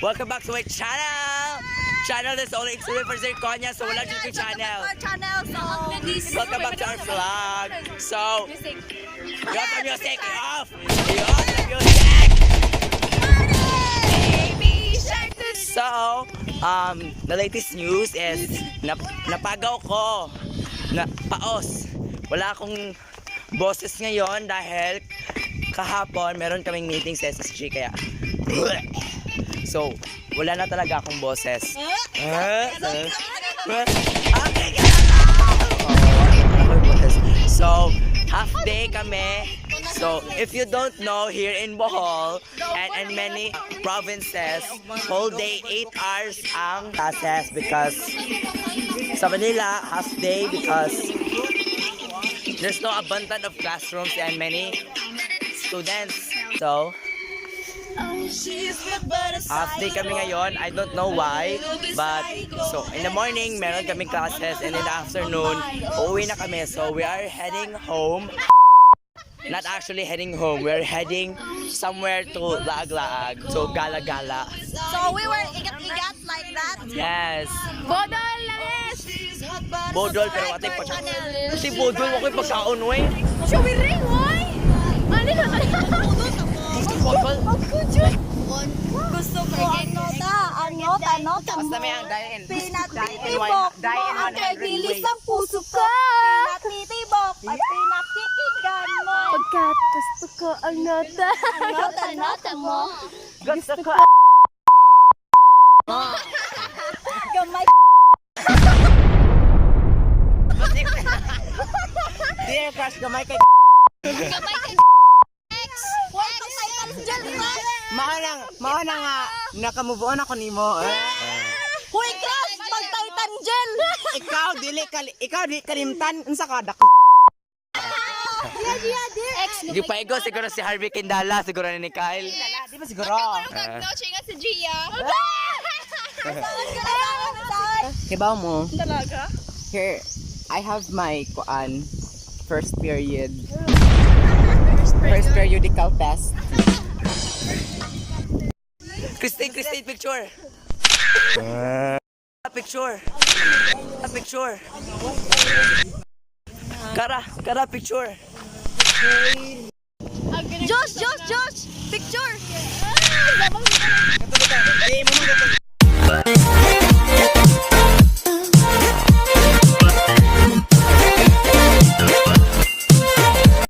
Welcome back to my channel! Channel is only exclusive for Zirconia, so wala dyan yung channel. Our channel, so Welcome back to our vlog. So, you have the music off! You have the music! Baby shark. So, the latest news is napagaw ko na paos. Wala akong boses ngayon dahil kahapon meron kaming meeting sa SSG, kaya so wala na talaga akong boses. Eh? Eh? Eh? Okay, kaya na! Oh, wala akong boses. So, half day kami. So, if you don't know, here in Bohol and many provinces, whole day, 8 hours ang classes because sa Manila, half day because there's no abundance of classrooms and many students. So, half day kami ngayon. I don't know why. But, so, in the morning, meron kami classes and in the afternoon, uuwi na kami. So, we are heading home. Not actually heading home. We're heading somewhere to Laag-Laag. So, Gala-Gala. So we were igat-igat like that. Yes. Bodol, langis! Bodol, pero ate pag kasi bodol, ako yung pagkaon, wey. Shawiring, oy! Ano na? Bodol. Gusto ko ang nota, ang nota, nota Basta mo. may ang die in Pinatitibok die mo in ang 100 bilis ways. ng puso ko. Pinatitibok at pinakikinggan mo. Pagkat gusto ko ang nota. Ang nota, nota mo. Gusto ko. Gamay. Dear crush, gamay kay Gamay kay X! Welcome Titans Gel Crush. Mao na nga naka-move on ako nimo. Eh. Huy, Crush, pag Titan Gel. Ikaw dili kali, ikaw di kalimtan unsa ka dak. X. Di pa ego, siguro si Harvey Kindala, siguro ni Kyle. Di ba siguro? Kag-noche nga si Gia. Kibaw mo. Talaga? Here, I have my kuan first period. First periodical test. Christine, Christine, picture. Picture. Picture. Kara, Kara, picture. Josh, Josh,